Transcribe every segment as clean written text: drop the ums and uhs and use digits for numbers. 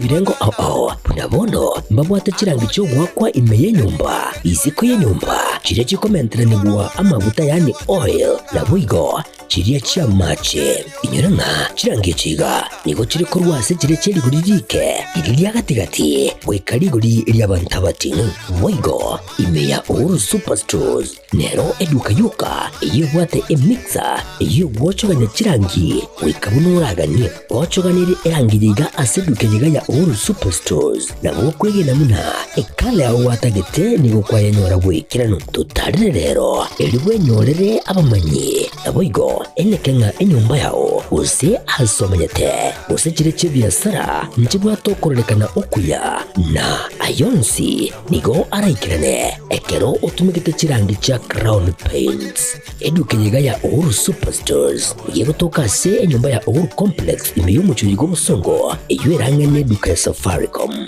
chi'ebirengo ao ao, buna bono mbabwate chirangi chi'ogoakwa ime y'enyomba, isiko y'enyomba, chiria chikomenteranigwa amaguta yaani oil, naboigo chiria chi'amache. Inyora ng'a chirangi echi iga nigo chire korwa ase chiria chie rigori riike, riria ria gati-gati, goika rigori ri'abanto abating'u. Boigo ime ya Uhuru Superstores Nero eduka yoka eyio ebwate emixer eyio egwochogania chirangi goika buna oraganie. Gochoganerie erangi eye iga ase eduka eye iga ya Uhuru Superstores nabo okwegena buna ekala yao gwatagete nigo kwayenyora bw'ekeranu. Totarere rero erio bwenyorere abamanyi naboigo eneke ng'a enyomba yao gose ase omenyete gose chire chi'ebiasara nchibwate okororekana okuya na ayonsi Nigo araikerane ekero otumegete chirangi chia Crown Paints. Eduka eye iga ya Uhuru Superstores nigo egotoka ase enyomba ya Uhuru Complex ime y'omochie oyo bw'obosongo eyio erang'ane eduka ya Safaricom.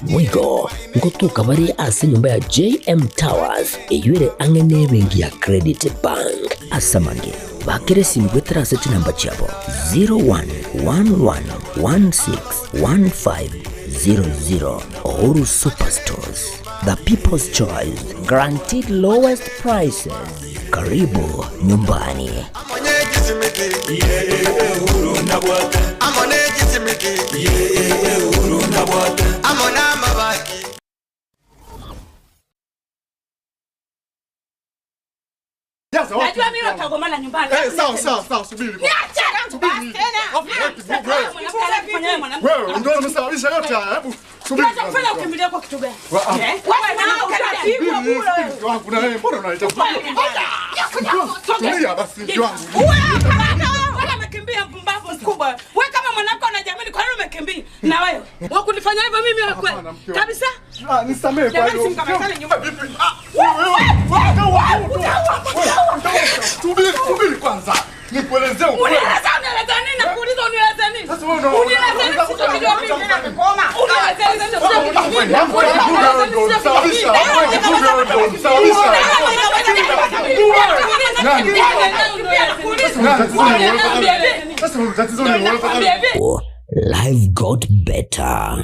Boigo ngotoka bare ase enyomba ya JM Towers eyio ere ang'e n'ebenki ya Credit Bank. Ase amange, bakera esimi goetera ase chinamba chiabo 0111161500. Uhuru Superstores, the people's choice, guaranteed lowest prices. Karibu nyumbani. Najua mimi watagombana nyumbani. Eh, sawa sawa sawa, subiri. Niache! Subiri. Tena. Alafu, Wewe ndio umesababisha yote haya. Hebu subiri. Kinachokufanya ukimbilie kwa kitu gani? Wa- ah. Eh? Wewe na utapigwa Subiri, bure. subiri, mke wangu na wewe mbona unaleta Tulia basi mke wangu. Wewe umekimbia mpumbavu mkubwa. Wewe kama mwanamke unajiamini kwa nini umekimbia? Na wewe wewe kunifanya hivyo mimi wewe kweli? Hapana, mke wangu. Kabisa? Ah, nisamehe kwa Jamani hilo. simkamatane nyumba. Vipi? Ah, wewe, wewe, wewe, wewe, Subiri, subiri kwanza. Nikuelezee ukweli. Unieleza unieleza nini? Nakuuliza unieleze nini? Sasa wewe una- Unieleze nini? Sitakujua mimi. Unieleze nini? Sitakujua mimi. Life got better.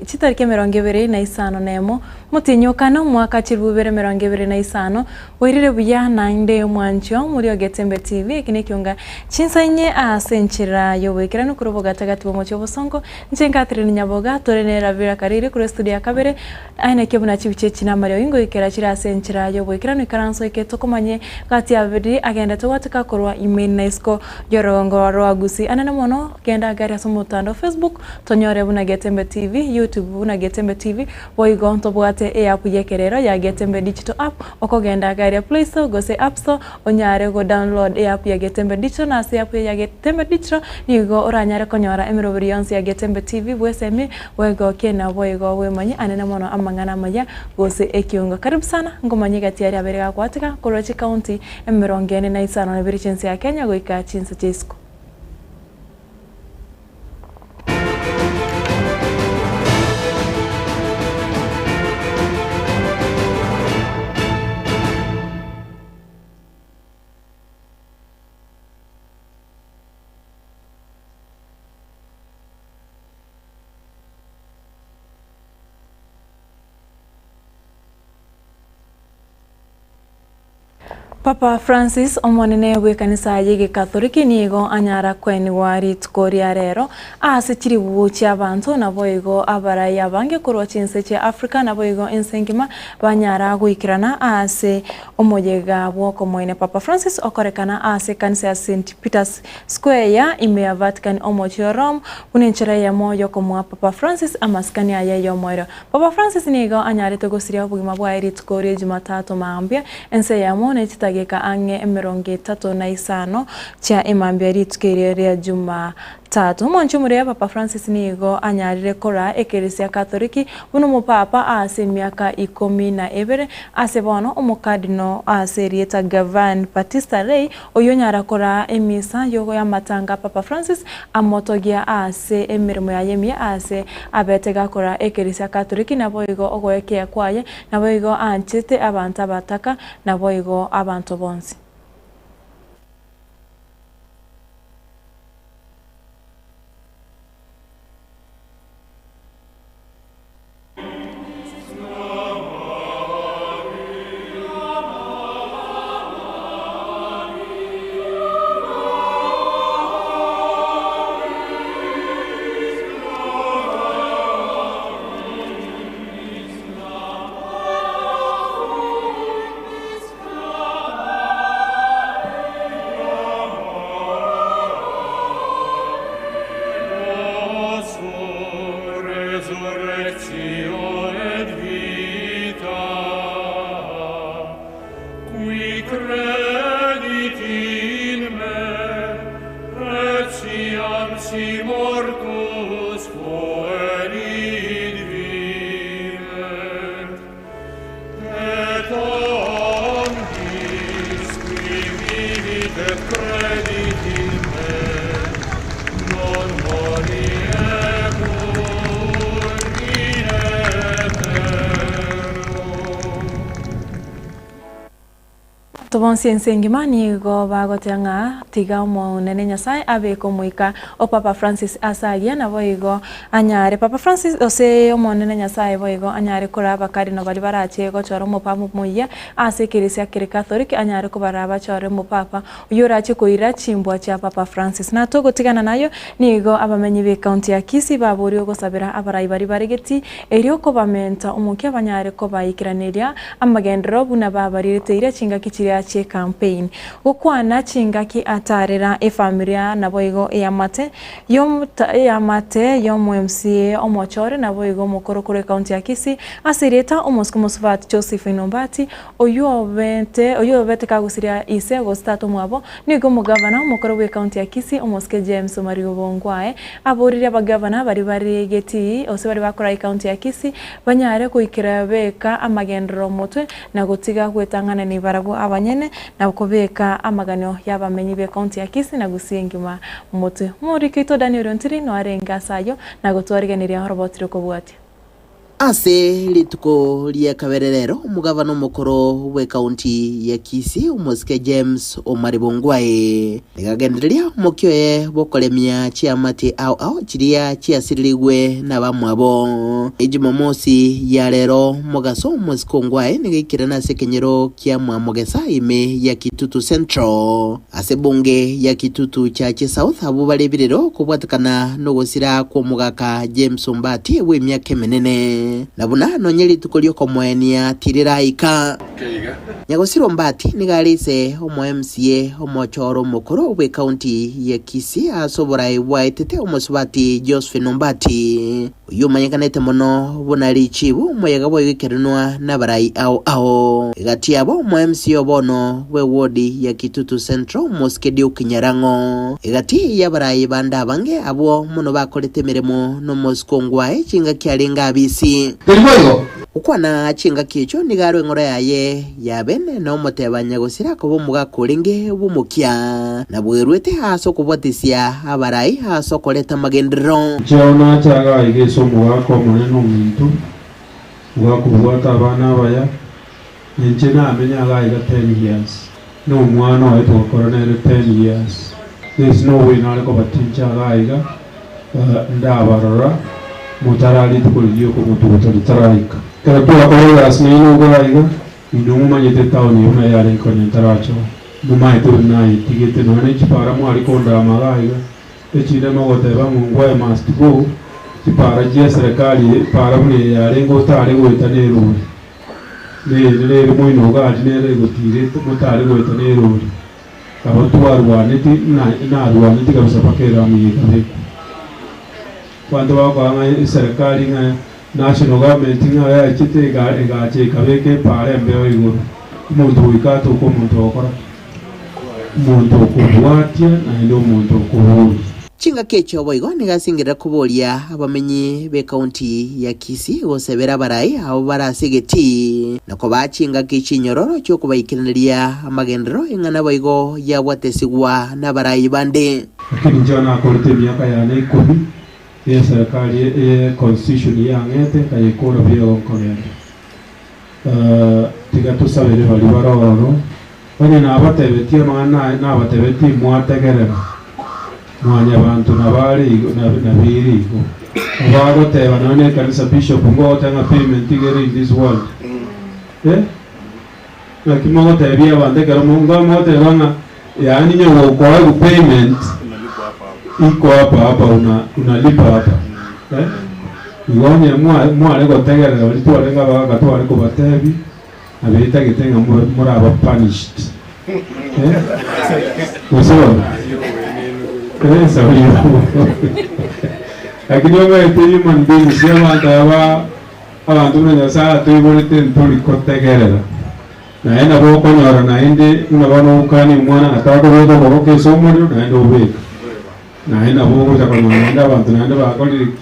Chitariki 25 na emo, omotienyi o kane omwaka 2025, oirire buya naende omwanchwa omori o Getembe TV, eke nekionga chinsa inye ase enchera y'oboikeranu korwa obogatagati bw'omochie obosongo, inche Catherine Nyaboga tore nere Ravira Kariri korwa estudio ya kabere, aye nakio buna chibicha echi namariogi ngoikera chire ase enchera y'oboikeranu ikaranso eke tokomanye gati ya babere agendete gwateka korwa ime na isiko y'orogongo rwa Gusii. Anene mono genda agari ase omotandao Facebook Tonyore buna Getembe TV, YouTube buna Getembe TV, boigo ntobwate eapp y'ekerero ya Getembe Digital App, okogenda agaria Play Store gose App Store onyare go download eapp ya Getembe Digital na ase eapp eye ya Getembe Digital nigo oranyare konyora emeroberi yonsi ya Getembe TV bwesemie, bwegokie na boigo bwemanyie anene mono amang'ana amaya gose ekiungo. Karibu sana nkomanye gati aria abere gagwateka korwa chicounty 45 chiense ya Kenya goika chinse chia isiko. Papa Francis, omonene bw'ekanisa y'Egekatholiki nigo anyara koenigwa rituko ria rero ase chiribu chi'abanto naboigo abarai abange korwa chinse chia Africa naboigo ense engima banyara goikerana ase omoyega bw'okomoenia Papa Francis okorekana ase ekanisa ya St Peter's Square ime ya Vatican omochie o Rome buna enchera eyemo y'okomoa Papa Francis amasikani aye y'omoerio. Papa Francis nigo anyarete gosiria obogima bwaye rituko rie Jumatatu mambia, ense eyemo ne chitageka ang'e 35 chia emambia rituko erio ria Jumatatu. Tatu. Omonche omoria Papa Francis nigo anyarire koraa ekeresia Katoliki buna omopapa ase emiaka ikomi na ebere ase bono omokadino ase erieta Gavan Batista Rey oyio onyara koraa emisa y'amatanga Papa Francis amotogia ase emeremo yaye emiya ase abete gakora ekeresia Katoliki naboigo ogoekea kwaye naboigo anchete abanto abataka naboigo abanto bonsi. Abanto bonsi ense engima nigo bagoteba ng'a tiga Omonene Nyasae abeke omoika o Papa Francis ase aria, naboigo anyare Papa Francis gose Omonene Nyasae boigo anyare koraa abakardinal baria barache gochora omopapa omoyia ase ekeresia kere Catholic anyare kobaraa bachore omopapa oyio orache koira chimbwa chia Papa Francis. Na togotigana nayo nigo abamenyi b'ecounty ya Kisii baboria ogosabera abarai baria bare getii erio kobamenta omokia banyare kobaikeraneria amagenderero buna babarirete chingaki chiria chi'ecampaign. Gokwana chingaki atarera efamilia naboigo eamate eamate y'omo MCA omochore naboigo omokorokoro ecounty ya Kisii ase erieta omosike omosubati Josephine Ombati oyio obete oyio obete kagusiria ise gose tata omwabo nigo omogavana omokoro bw'ecounty ya Kisii omosike James Omariba Ongwae aborire abagavana baria bare getii gose baria bakora ecounty ya Kisii banyare goikera beka amagenderero omotwe na gotiga gwetang'anani barabwo abanyene na kobeka amaganio y'abamenyi b'ecounty ya Kisii na Gusii engima motwe. Omoriki oito Daniel Ontiri noarenge ase ayio na gotwarigeneria oroboti rokobwatia. Ase rituko ria kabere rero omogavana omokoro bw'ekaunti ya Kisii omosike James Omariba Ongwae nigagendereria omokia oye bw'okoremia chiamate ao ao chiria chiasirigwe nabamwabo. Ejumamosi ya rero mogaso omosike Ongwae nigaikirana ase ekenyoro kia Mwamogesa ime ya Kitutu Central ase ebunge ya Kitutu Chache South abwo bare ebirero kobwatekana nogosira kw'omogaka James Ombati bw'emiaka emenene na buna nonye rituko riokomoenia tiriraika. Nyagosira Ombati nigo are ise omo MCA omochoro omokoro bw'ekaunti ya Kisii ase oborai bwaetete omosubati Josephine Ombati oyio omanyekanete mono buna richibu omoyega bw'ogoikeranwa n'abarai ao ao. Egati yabo omo MCA obono bw'ewodi ya Kitutu Central omosike Duke Nyarang'o. Egati y'abarai bande abange abwo mono bakorete emeremo n'omosike Ongwae chingaki arenge abisi. Teri boigo? Gokwana chingaki echio nigo arwe eng'oro yaye ya bene na omoteba nyagosira koba omogaka orenge bw'omokia, na bweruete ase okobwatisia abarai ase okoreta amagenderero. Inche ao nache agaiga ase omogaka omonene ominto, ogakobwata abana abaya, na inche namenya agaiga 10 years, na omwana oye togakora nere 10 years. There no way nare kobatincha agaiga, ndabarora, motarari rituko riria okomotuguta ritaraika. Ekero twakora egasi naino iga aiga, inwe momanyete etown eywo naye yarenge konya ntarachoka. Momaete buna nayetigete nonya na chipara mwari kondama iga aiga, echinde mogoteba ng'a Ongwae must go, chipara chia serikali para buna eye yarenge otare goeta na erori. Nere rero moino gari nere egotirete motare goeta na erori. Abo twarwaneti narwaneti kabisa mpaka eramu yekabekwa. Abanto bakoa ng'a eserikali ng'a national government ng'a yachete egacha ekabeka epara embeo igoro. Omonto goika atoke omonto ogokora ki? Omonto okobwatia naende omonto okoboria. Chingaki echio boigo nigo asingerera koboria abamenyi b'ekaunti ya Kisii gosebera abarai abwo bare ase egetii, na kobaa chingaki chinyororo chi'okobaikeraneria amagenderero eng'ana boigo yabwatesigwa nabarai bande. Lakini inche nakorete emiaka yane ikomi eye serikali eye constitution yang'ete nkayekora buya igo nkogenda. Tiga tosabere baria bare ororo, onye nabatebetie amang'ana nabatebetie mwategerera, mwanyabanto nabo are igo nabeire igo. Nabo agoteba nonya na ekanisa bishop ngogoteba ng'a payment iga ere in this world eh? Naki mogotebia abanto ekero mogoteba ng'a yaani nyogokoegwa payment iko hapa hapa una unalipa hapa eh? Igo onye mware gotegerera baria twarenge abagaka tware kobatebia, nabo etagete ng'a moraba punished eh? Gose bono? Eh, sabiyo. Lakini omanyete human beings, abanto aba abanto buna Nyasaye atoiborete ntori kotegerera. Naye nabo okonyora naende buna bono ogokania omwana ng'a takobeka okoboko ase omorero naende obeka. Naye nabo ogocha konyora naende abanto naende bakorire ki?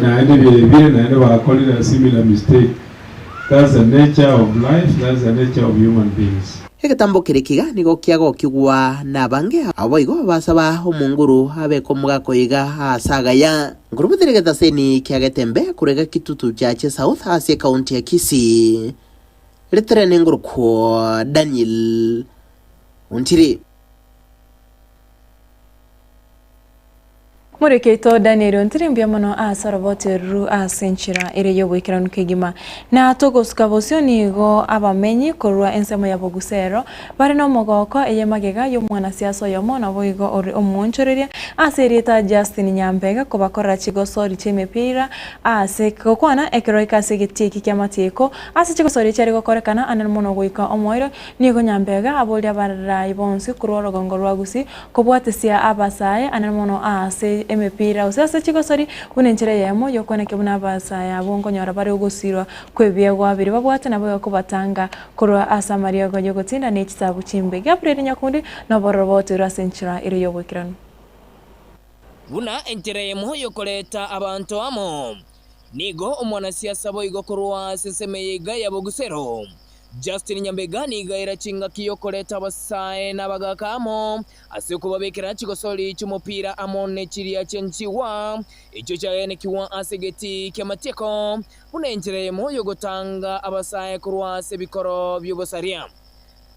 Naende bebire naende bakorire a similar mistake. That's the nature of life, that's the nature of human beings. Egetambo keria kiga nigo kiagokigwa nabange, abo boigo basaba omonguru abeke omogaka oyo iga aase agaya. Nkorubutere egetaseni kia Getembe korwa iga Kitutu Chache South ase ekaunti ya Kisii. Ritere nengorokwo Daniel Ontiri. Morikeito Daniel Ontiri mbuya mono ase oroboti oruru ase enchera ere y'oboikeranu kegima. Na togosuka bosio nigo abamenyi korwa ensemo ya Bogusero bare nomogooko eye magega y'omwanasiasa oyomo naboigo ore omwonchoreria ase erieta Justin Nyambega kobakorera chigosori chi'emepira ase gokwana ekero aika ase egetii eki ki'amatieko Ase chigosoria chiare gokorekana anene mono goika omoerio, nigo Nyambega aboria abarai bonsi korwa orogongo rwa Gusii kobwatesia abasae anene mono aase emepira gose ase chigosori buna enchera eyemo y'okoenekia buna abasae abwo nkonyora bare ogosirwa kw'ebiegwa biria babwate naboigo kobatanga korwa ase amariogo y'ogotinda ne chitaabu chimbe. Gabriel Nyakundi nobororo botoirwe ase enchera ere y'oboikeranu. Buna enchera eyemo y'okoreta abanto amo. Nigo omwanasiasa boigo korwa ase ensemo eye iga ya Bogusero, Justin Nyambega nigo aira chingaki y'okoreta abasae na abagaka amo ase okobabekera chigosori chi'omopira amo ne chiria chi'enchigwa echio chiagenekigwa ase egetii ki'amatieko buna enchera eyemo y'ogotanga abasae korwa ase ebikoro bi'obosaria.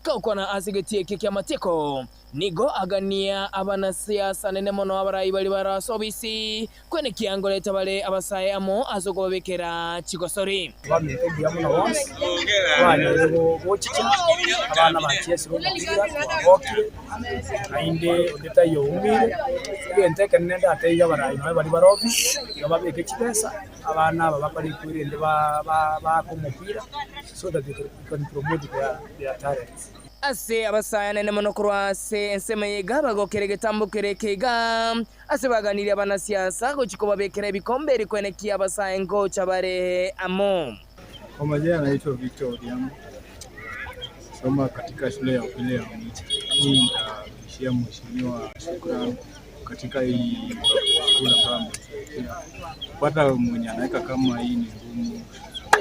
Gokwana ase egetii eke ki'amatieko, nigo agania abanasiasa nene mono abarai baria bare ase obisi, Kwenekia ngoreta bare abasae amo ase okobabekera chigosori. Abaminto mbuya mono bonsi, twanyorire gochicha, abana bachiesire omopira, twagokire, naende onde taiyo oumire. Egento ekenene ndatebie abarai nonye baria bare ofisi, iga babeke chibesa, abana aba bakore erinde baake omopira so that we can promote their talents. Ase abasae anene mono korwa ase ensemo eye iga bagokera egetambo kere eke iga. Ase baganirie abanasiasa gochia kobabekera ebikombe eri koenekia abasae ngocha bare amo. Kwa majina naitwa Victor Odhiambo, soma katika shule ya upili ya Omicha. Mimi nitarudishia mheshimiwa shukrani katika hii skuli ambayo ametusaidia. Kupata mwenye anaweka kama hii ni ngumu,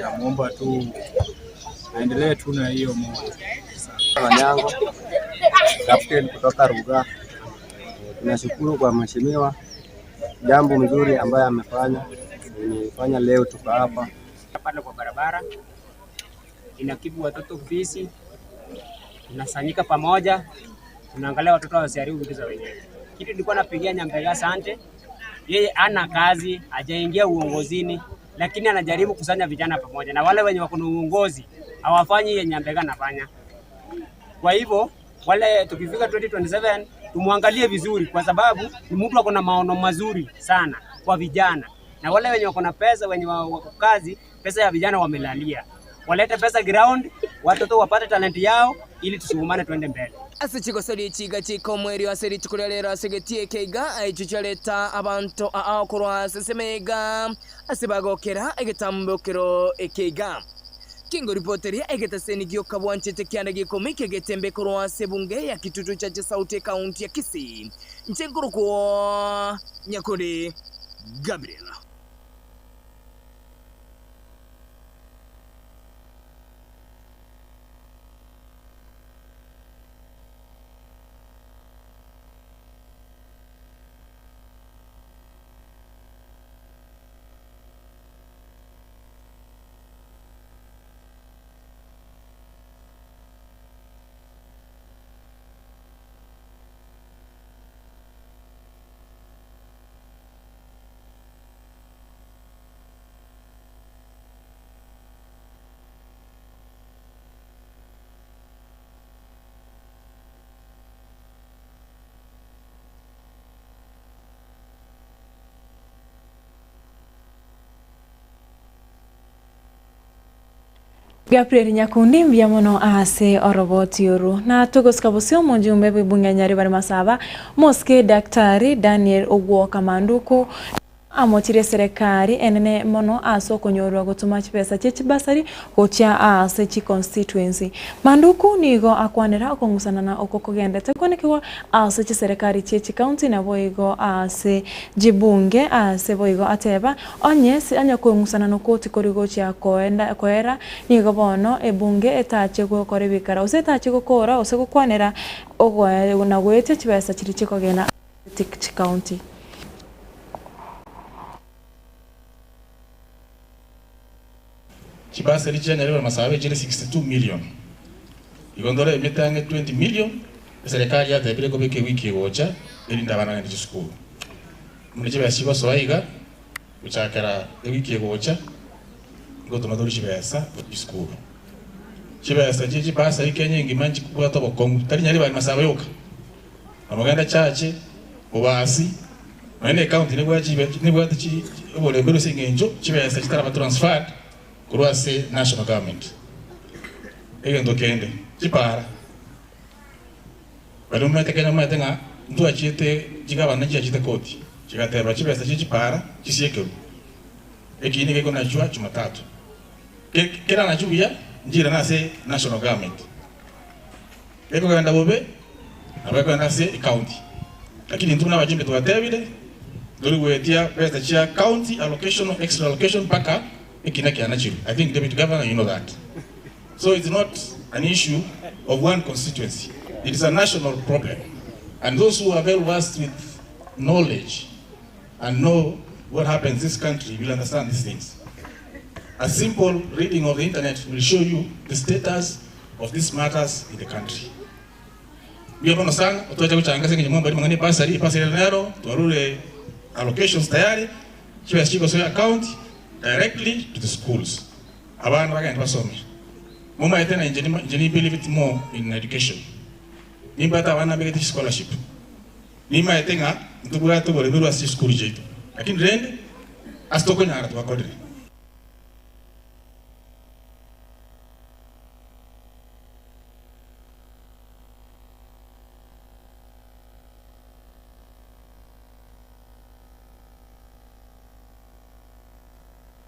namwomba tu aendelee tu na hiyo moyo. Onyango, captain kutoka Ruga. Tunashukuru kwa mheshimiwa, jambo mzuri ambaye amefanya, imefanya leo tuko hapa. Pale kwa barabara inakibu watoto fisi, tunasanyika pamoja, tunaangalia watoto wasiharibu vitu za wenyewe. Kitu nilikuwa napigia Nyambega asante, yeye ana kazi, hajaingia uongozini, lakini anajaribu kusanya vijana pamoja, na wale wenye wako na uongozi hawafanyi yenye Nyambega anafanya. Kwa hivyo wale tukifika 2027 tumwangalie vizuri, kwa sababu ni mtu ako na maono mazuri sana kwa vijana, na wale wenye wako na pesa, wenye wako kazi, pesa ya vijana wamelalia. Walete pesa ground, watoto wapate talenti yao, ili tusukumane tuende mbele. Ase chigosori echi iga chika omoerio ase rituko ria rero ase egetii eke iga, echio chiareta abanto aa korwa ase ensemo eye iga, ase bagokera egetambokero eke iga. Kingoripoteria egetaseni gioka bwanchete kianda gikomi kegetembe korwa ase ebunge ya Kitutu Chache South ekaunti ya Kisii. Inche nkorokwa Nyakori Gabriel. Gabriel Nyakundi mbuya mono ase oroboti oru. Na togosika bosio omojumbe bw'ebunge Nyaribari Masaba, Mosike Daktari Daniel Ogwoka Manduku, Amochirie eserekari enene mono ase okonyorwa gotoma chibesa chie chibasari gochia aase chiconstituency. Manduku nigo akwanera okong'usanana oko kogendete kwenekigwa ase chiserekari chie chicounty naboigo aase chibunge ase boigo ateba onye onye kong'usanana okwo tikori gochia koenda koera nigo bono ebunge etache gokora ebikara gose etache gokora gose gokwanera ogoe na goetia chibesa chiria chikogenda ase chicounty. Chibasari chia Nyaribari Masaaba echire 62 million. Igo ndore emete ang'e 20 million eserekari yatebire kobeka ewiki egocha erinde abana bagende chisukuru. Buna chibesa chigosoa iga gochakera ewiki egocha ngotoma tore chibesa gochia chisukuru. Chibesa chie chibasari Kenya engima nchikobwate obokong'u tari Nyaribari Masaaba yoka. Omoganda Chache, Obasi, nonya ne ecounty nebwate oboremberu ase eng'encho chibesa chitaraba transferred korwa ase national government. Egento kende, chipara, baria momanyete Kenya momanyete ng'a ntwachiete chigavana nchiachete koti chigateba chibesa chie chipara chisiekerwe. Ekiina gekonachwa Jumatatu. Keranachwe buya nchirane ase national government. Gekogenda bobe, nabo gekogenda ase ecounty. Lakini intwe buna abajumbe twatebire, ntori goetia besa chia county allocation, extra allocation mpaka ekina kianachirwe. I think Deputy Governor you know that. So it's not an issue of one constituency, it is a national problem. And those who are well versed with knowledge and know what happens in this country will understand these things. A simple reading of the internet will show you the status of these matters in the country. Mbuya mono sana, otwacha gochanga ase eng'encho mwambari mang'ana ebasari, ebasari ere nero, twarure allocations tayari, chibesa chigosoa account directly to the schools. Abana bagende basome. Momaete na inche inche ni believe it more in education. Nimbwate abana mbegete chischolarship. Nimaete ng'a ntobwate oboremerwa ase chisukuru chiaito, lakini rende ase tokonyara twakorire.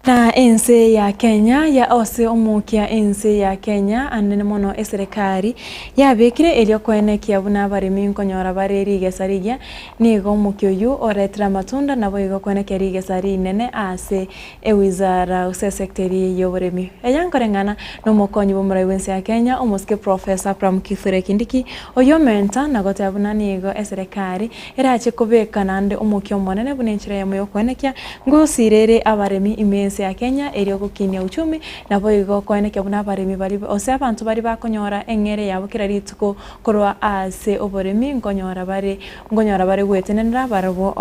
Na ense ya Kenya ya ase omokia ense ya Kenya anene mono eserekari yabekire erio koenekia buna abaremi nkonyora bare rigesa rigiya nigo omokia oyio oretire amatunda naboigo koenekia rigesa rinene ase Ewizara gose esecteri y'oboremi eye nkoreng'ana nomokonyi bw'omorai bw'ense ya Kenya omosike Professor Abraham Kithure Kindiki oyio omenta na goteba buna nigo eserekari erache kobeka naende omokia omonene buna enchera eyemo y'okoenekia ngosira ere abaremi ime y'ense ya Kenya erio gokinia uchumi naboigo koenekia buna abaremi baria gose abanto baria bakonyora eng'ere yabo kera rituko korwa ase oboremi nkonyora bare nkonyora bare gwetenenera barabwo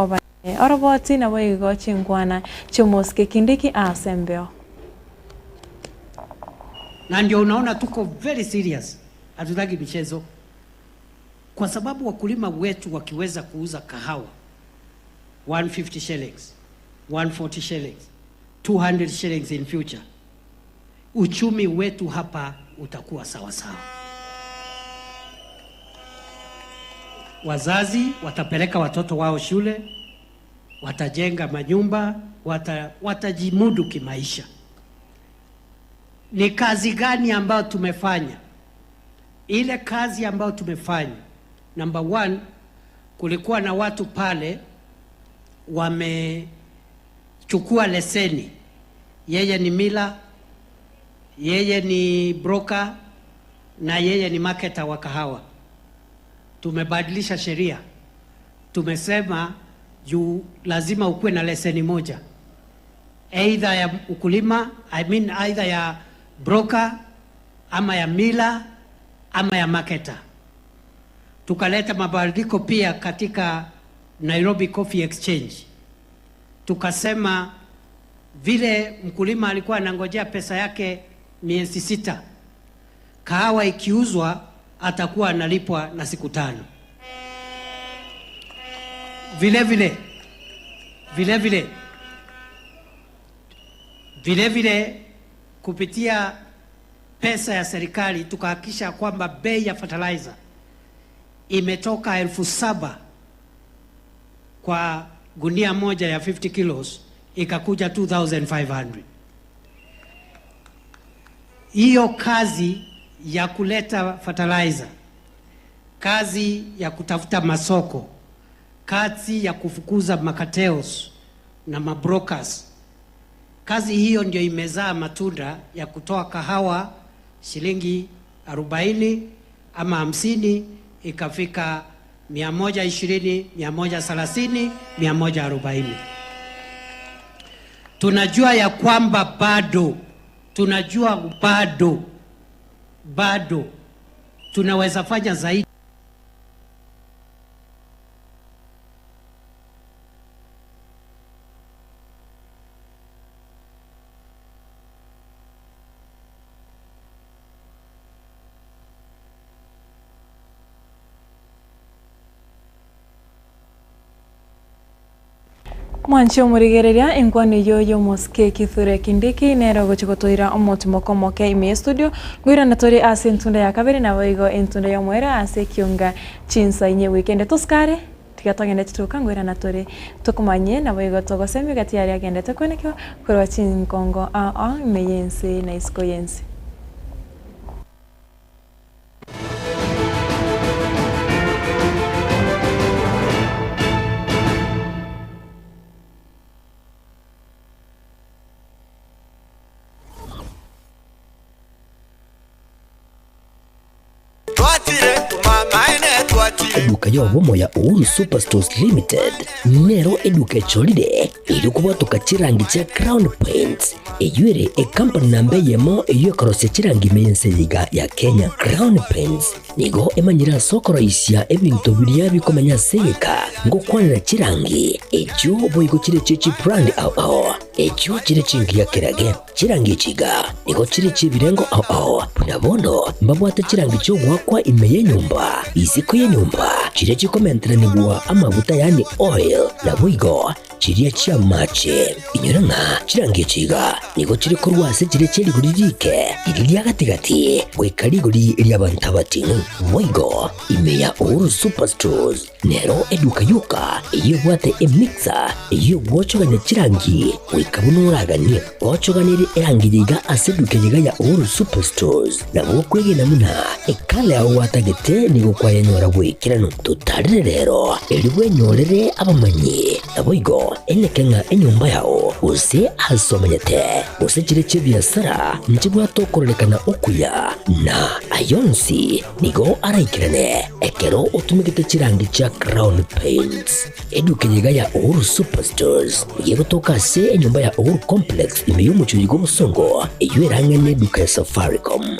Oroboti naboigo chinkwana chi'omosike Kindiki ase embeo. Na ndio unaona tuko very serious, hatutaki michezo, kwa sababu wakulima wetu wakiweza kuuza kahawa 150 shillings, 140 shillings, 200 shillings in future, uchumi wetu hapa utakuwa sawa sawa. Wazazi watapeleka watoto wao shule, watajenga manyumba, watajimudu kimaisha. Ni kazi gani ambayo tumefanya? Ile kazi ambayo tumefanya, number one, kulikuwa na watu pale wamechukua leseni, yeye ni mila, yeye ni broker na yeye ni marketer wa kahawa. Tumebadilisha sheria, tumesema juu lazima ukuwe na leseni moja, either ya ukulima, I mean either ya broker ama ya mila ama ya marketer. Tukaleta mabadiliko pia katika Nairobi Coffee Exchange, tukasema vile mkulima alikuwa anangojea pesa yake miezi sita, kahawa ikiuzwa atakuwa analipwa na siku tano. Vile vile vile vile vile vile kupitia pesa ya serikali tukahakikisha kwamba bei ya fertilizer imetoka elfu saba kwa gunia moja ya 50 kilos ikakuja 2500. Hiyo kazi ya kuleta fertilizer, kazi ya kutafuta masoko, kazi ya kufukuza makateos na mabrokers, kazi hiyo ndio imezaa matunda ya kutoa kahawa shilingi 40 ama 50 ikafika 120, 130, 140. Tunajua ya kwamba bado, tunajua bado, bado tunaweza fanya zaidi. Mwanche omorigereria enkwano eyio y'omosike Kithure Kindiki nere ogochia gotoira omotimoko omoke ime ye studio ngoirana tore ase entunda ya kabere nabo igo entunda ya omoerio ase ekionga chinsa inye weekend tosikare tiga togende chituka ngoirana tore tokomanye nabo igo togosemia gati yaria agendete kwenekio korwa chinkongo ao ao ime yense na isiko yense. Eduka y'obomo ya Uhuru Superstores Limited nero eduka echorire erio kobwatoka chirangi chia Crown Paints eyio ere ecompany namba eyemo eyio ekorosia chirangi ime y'ense eye iga ya Kenya. Crown Paints nigo emanyire ase okoroisia ebinto biria bikomenya ase egeka ngokwanera chirangi echio boigo chire chie chibrand ao ao echio chire chingiya kerage. Chirangi echi iga nigo chire chi'ebirengo ao ao, buna bono mbabwate chirangi chi'ogoakwa ime y'enyomba, isiko y'enyomba, chiria chikomenteranigwa amaguta yaani oil, naboigo chiria chi'amache. Inyora ng'a chirangi echi iga nigo chire korwa ase chiria chie rigori rike, riria ria gati-gati, goika rigori ri'abanto abating'u. Boigo ime ya Uhuru Superstores nero eduka yoka eyio ebwate emixer eyio egwochogania chirangi goika buna oraganie. Gochoganerie erangi eye iga ase eduka eye iga ya Uhuru Superstores nabo okwegena buna ekala yao gwatagete nigo kwayenyora bwaikeranu. Totarere rero erio bwenyorere abamanyi naboigo eneke ng'a enyomba yao gose ase omenyete gose chire chi'ebiasara nchibwate okororekana okuya na ayonsi nigo araikerane ekero otumegete chirangi chia Crown Paints. Eduka eye iga ya Uhuru Superstores nigo egotoka ase enyomba ya Uhuru Complex ime y'omochie bw'obosongo eyio erang'e neduka ya Safaricom.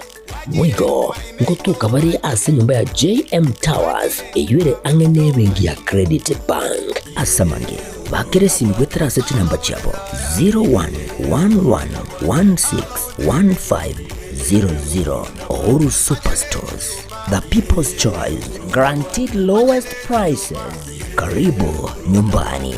Boigo ngotoka bare ase enyomba ya JM Towers eyio ere ang'e nebenki ya Credit Bank. Ase amange, bakera esimi goetera ase chinamba chiabo 0111161500. Uhuru Superstores, the people's choice, guaranteed lowest prices. Karibu nyumbani.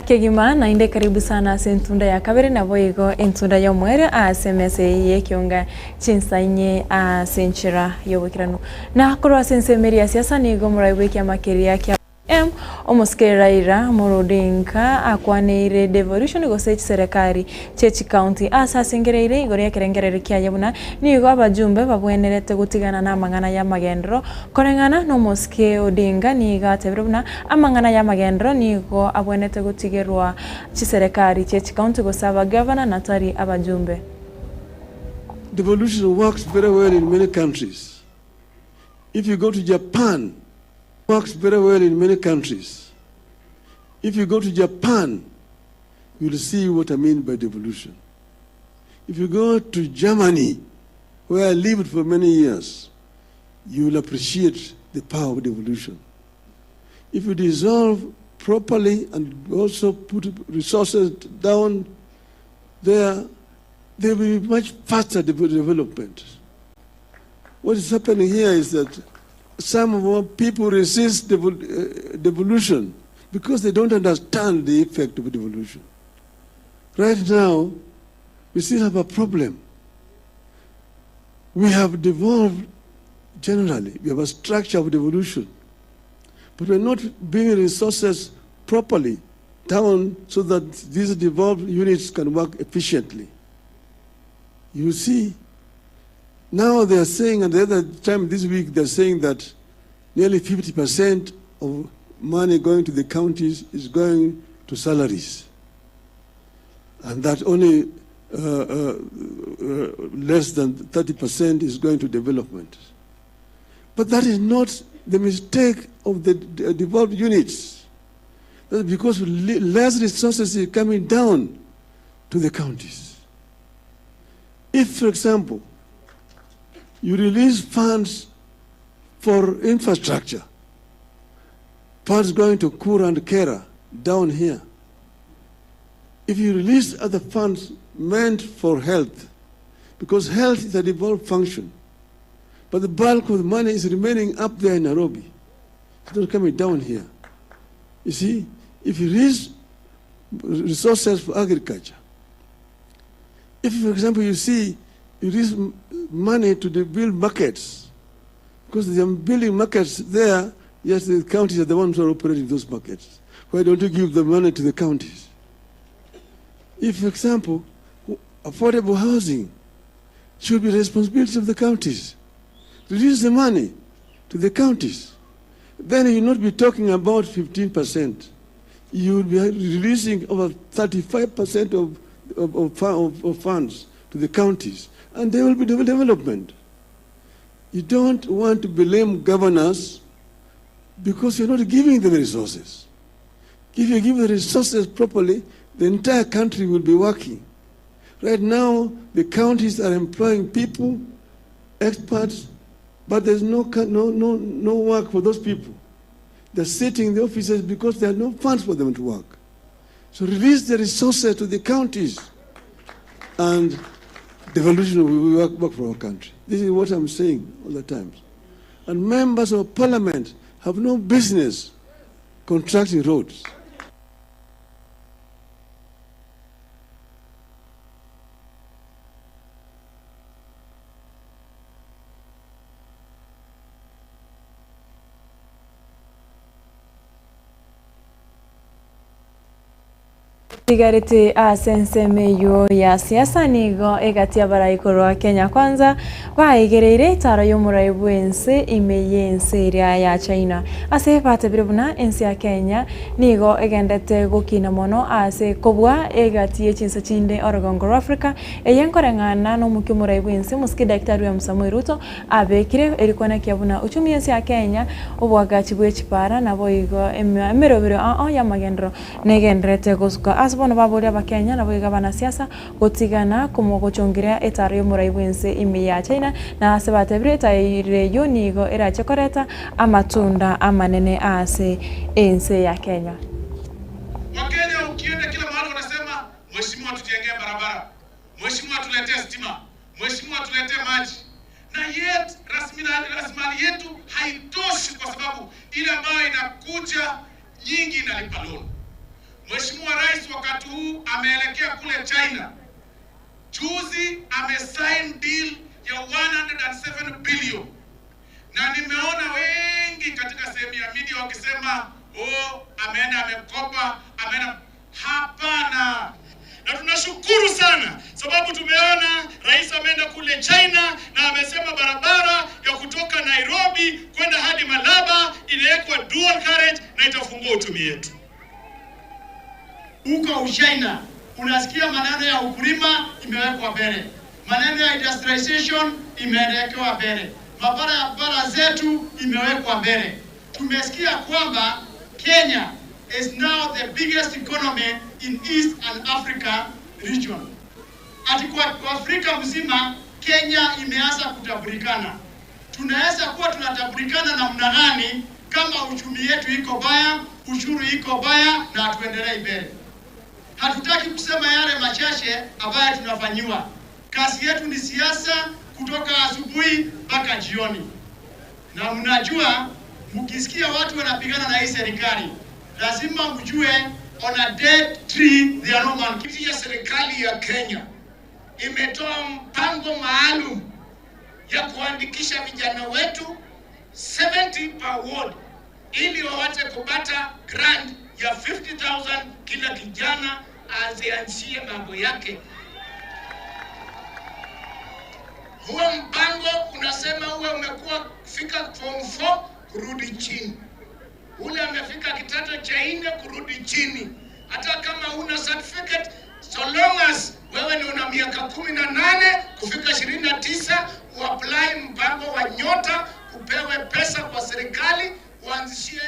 Kegima naende karibu sana ase entunda ya kabere naboigo entunda y'omoerio ase emesa eye y'ekionga chinsa inye ase enchera y'oboikeranu. Na korwa ase ensemo eria ya siasa nigo omorai bw'ekiama keria kia ODM omosike Raila Amolo Odinga akwaneire devolution gose chiserekari chie chikaunti ase asengereire igoro y'ekerengererio kiaye buna nigo abajumbe babwenerete gotigana namang'ana y'amagenderero Koreng'ana nomosike Odinga nigo atebire buna amang'ana y'amagenderero nigo abwenerete gotigerwa chiserekari chie chikaunti gose abagavana na tari abajumbe. Devolution works very well in many countries. If you go to Japan, works very well in many countries. If you go to Japan, you'll see what I mean by devolution. If you go to Germany, where I lived for many years, you will appreciate the power of devolution. If you dissolve properly and also put resources down there, there will be much faster development. What is happening here is that some of our people resist devolution because they don't understand the effect of devolution. Right now, we still have a problem. We have devolved generally. We have a structure of devolution. But we're not bringing resources properly down so that these devolved units can work efficiently. You see, now they are saying, and the other time this week, they're saying that nearly 50% of money going to the counties is going to salaries. And that only less than 30% is going to development. But that is not the mistake of the devolved units. That's because less resources are coming down to the counties. If, for example, you release funds for infrastructure, funds going to Kura and Kera down here, if you release other funds meant for health, because health is a devolved function, but the bulk of the money is remaining up there in Nairobi. It's not coming down here. You see, if you raise resources for agriculture, if, for example, you see, you raise money to build markets, because they are building markets there, yes, the counties are the ones who are operating those markets. Why don't you give the money to the counties? If, for example, affordable housing should be the responsibility of the counties, release the money to the counties, then you will not be talking about 15%. You will be releasing over 35% of funds to the counties, and there will be development. You don't want to blame governors because you're not giving them resources. If you give the resources properly, the entire country will be working. Right now, the counties are employing people, experts, but there's no work for those people. They're sitting in the offices because there are no funds for them to work. So release the resources to the counties, and devolution will work for our country. This is what I'm saying all the time. And members of parliament have no business contracting roads. Tigarete ase ensemo eyio ya siasa nigo egati abarai korwa Kenya Kwanza baigereire etaro y'omorai bw'ense ime y'ense eria ya China. Ase batebire buna ense ya Kenya nigo egendete gokina mono ase kobua egati ye chinse chinde orogongo rwa Africa eye nkoreng'ana na omokia omorai bw'ense omosike Daktari William Samoei Ruto abekire erikwana buna uchumi ense ya Kenya obwagachi bwe chipara nabo igo emerobero ao y'amagendero negenderete gosuka ase bono baboria abakenya nabo iga abanasiasa gotigana komogochongeria etaro y'omorai bw'ense ime ya China na ase batebire etaro eyo nigo erache koreta amatunda amanene ase ense ya Kenya. Wakenya ukienda kila mahali wanasema mheshimiwa tujengee barabara, mheshimiwa tuletee stima, mheshimiwa tuletee maji, na yet rasilimali yetu haitoshi, kwa sababu ile ambayo inakuja nyingi inalipa loan. Mheshimiwa Rais wakati huu ameelekea kule China. Juzi amesign deal ya 107 billion, na nimeona wengi katika sehemu ya media wakisema oh, ameenda amekopa, ameenda. Hapana. Na tunashukuru sana sababu tumeona rais ameenda kule China na amesema barabara ya kutoka Nairobi kwenda hadi Malaba inawekwa dual carriage na itafungua uchumi yetu. Huko Uchina unasikia maneno ya ukulima imewekwa mbele, maneno ya industrialization imewekewa mbele, mabarabara zetu imewekwa mbele. Tumesikia kwamba Kenya is now the biggest economy in East and Africa region. Ati kwa, kwa Afrika mzima Kenya imeanza kutambulikana. Tunaweza kuwa tunatambulikana namna gani kama uchumi yetu iko baya, ushuru iko baya na hatuendelei mbele? Hatutaki kusema yale machache ambayo tunafanyiwa. Kazi yetu ni siasa kutoka asubuhi mpaka jioni, na mnajua, mkisikia watu wanapigana na hii serikali lazima mjue on a dead tree there are no monkeys. Ya serikali ya Kenya imetoa mpango maalum ya kuandikisha vijana wetu 70 per ward ili waweze kupata grant ya 50,000 kila kijana aanzianzie mambo yake. Huo mpango unasema uwe umekuwa kufika form 4 kurudi chini, ule amefika kidato cha nne kurudi chini. Hata kama una certificate, so long as wewe ni una miaka 18 kufika 29, uapply mpango wa Nyota, upewe pesa kwa serikali uanzishie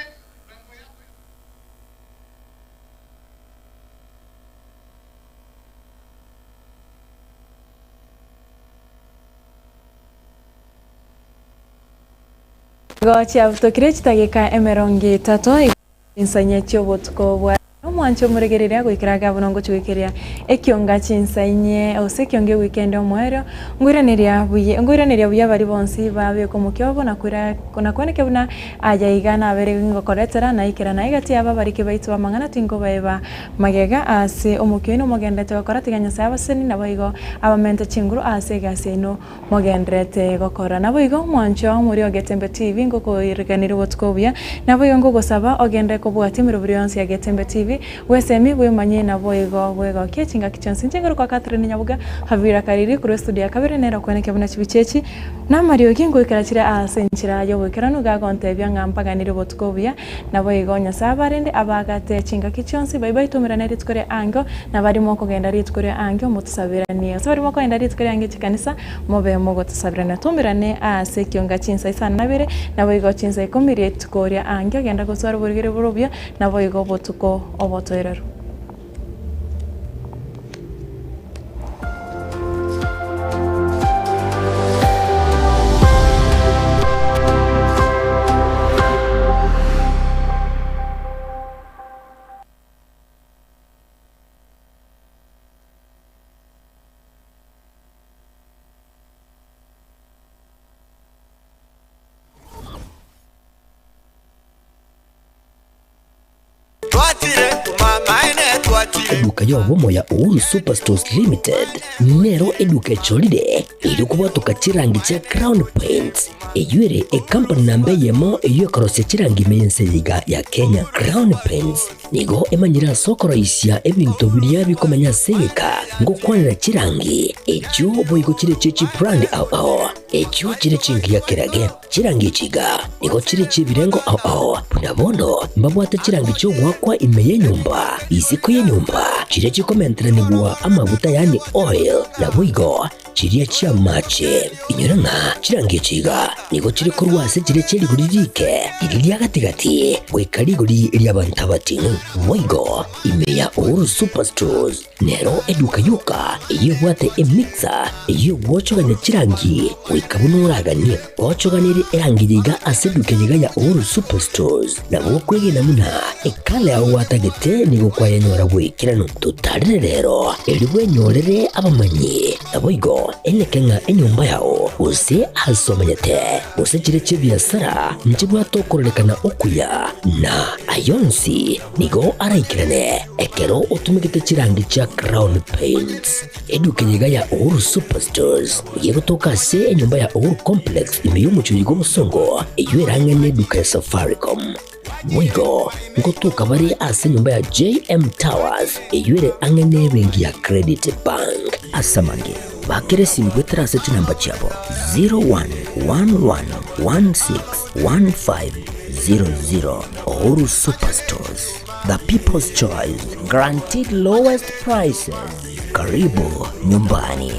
Igo chiabutokire chitageka emerongo etato chinsa chiobotuko bwa omwancho omoregereria goikera iga bono ngochi goikeria ekionga chinsa inye ase ekionga ewikendi omoerio ngoiraneria buya ngoiraneria buya bari bonsi babeka omokia obo na kwira na kweneke buna aya iga nabere ngokoretera naikera na egati aba bariki baitu bamang'ana tinkobaeba magega ase omokia oino mogenderete gokora tiga nyasaye abaseni nabo igo abamente chinguru ase egasi yaino mogenderete gokora. Nabo igo omwancho omori o Getembe TV ngokoiriganire obotuko obuya nabo igo ngogosaba ogende kobwatia emeroberi yonsi ya Getembe TV bwesemi bwemanye nabo igo bwegokia chingaki chionsi inche ngoro kwa Catherine Nyabuga Havira Kariri korwa estudio ya kabere nero kweneke buna chibicha echi na amariogi ngoikera chire ase enchera ya oboikeranu gagontebia ng'a mpaganire obotuko obuya nabo igo nyasaye abarende abagate chingaki chionsi bye bye tumerane rituko ria angio na barimo kogenda rituko ria angio motusabiranie ase barimo kogenda rituko ria angio chikanisa mobe mogotusabirania tumerane ase ekionga chinsa isano na ibere nabo igo chinsa ikomi rituko ria angio genda goswara oborigere bore obuya nabo igo obotuko obotoereru. Eduka y'obomo ya Uhuru Superstores Limited nero eduka echolire eri okobwatoka chirangi chia Crown Paints eywo ere ecompany namba eyemo eywo ekorosia chirangi ime y'ense eye iga ya Kenya. Crown Paints nigo emanyire ase okoroisia ebinto biria bikomenya ase egeka ngokwanera chirangi echio boigo chire chie chibrand ao ao echio chire chingiya kerage. Chirangi echi iga nigo chire chi'ebirengo ao ao buna bono mbabwate chirangi chi'ogoakwa ime y'enyomba, isiko y'enyomba, chiria chikomenteranigwa amaguta yaani oil, naboigo chiria chi'amache. Inyora ng'a chirangi echi iga nigo chire korwa ase chiria chie rigori rike riria ria gati-gati goika rigori ri'abanto abating'u. Boigo ime ya Uhuru Superstores nero eduka yoka eyio ebwate emixer eyio egwochogania chirangi goika buna oraganie. Gochoganirie erangi eye iga ase eduka eye iga ya Uhuru Superstores nabo okwegena buna ekala yao gwatagete nigo kwayenyora bw'ekeranu. Totarire rero erio bwenyorere abamanyi, naboigo eneke ng'a enyomba yao gose ase omenyete, gose chire chi'ebiasara nchibwate okororekana okuya, na ayonsi nigo araikerane ekero otumegete chirangi chia Crown Paints. Eduka eye iga ya Uhuru Superstores nigo egotoka ase enyomba ya Uhuru Complex ime y'omochie bw'obosongo, eyio erang'e neduka ya Safaricom. Boigo ngotoka bare ase enyomba ya JM Towers eyio ere ang'e nebenki ya Credit Bank. Ase amange, bakera esimi goetera ase chinamba chiabo 0111161500. Uhuru Superstores, the people's choice, guaranteed lowest prices. Karibu nyumbani.